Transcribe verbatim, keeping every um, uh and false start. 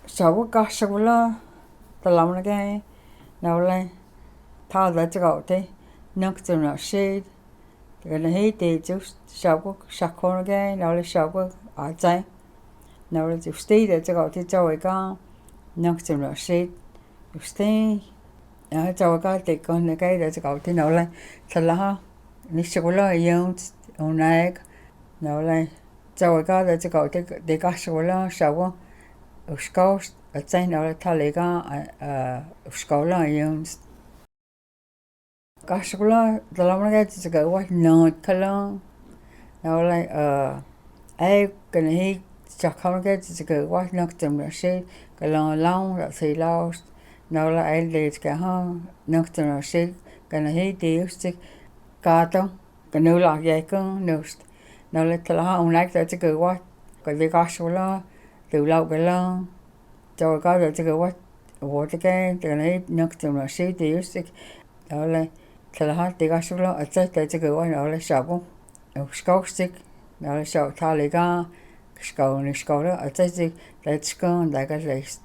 Shaokuh kashakula, talamnake, naule, tha ta chikau ti, nangkachun nahsit, kanahiti ti, shaokuh shakhonake, naule shaokuh achai, naule chusti ta chikau ti, chaueka, nangkachun nahsit, chusti, a, chaueka ti kanake ta chikau ti, naule, thalaha, nishakula, yung, unaek, naule, chaueka ta chikau ti, ti kashakula, shaokuh, ushkau, achai, naule, thalika, a, a, ushkaula, yung, kashakula, talamnake, ti chikau wa, nangkhalong, naule, a, ai, kanahi, chakhaunake, ti chikau wa, nangkachun nahsit, kalong long, ta silaus, naule, ai, ti chikau ha, nangkachun nahsit, kanahiti, usti, kato, kanulak yaikun, nust. Naule thalaha unaek ta chikau wa, kati kashakula, tulau kalong, chaueka ta chikau wa, wotake, ti kanahi, nangkachun nahsit, ti ustik, naule, thalaha ti kashakula, achai ta chikau wa, naule shaokuh, ushkau ustik, naule shaokuh thalika, kashkau, nishkaula, achai ti, ta chikun, ta kaleis.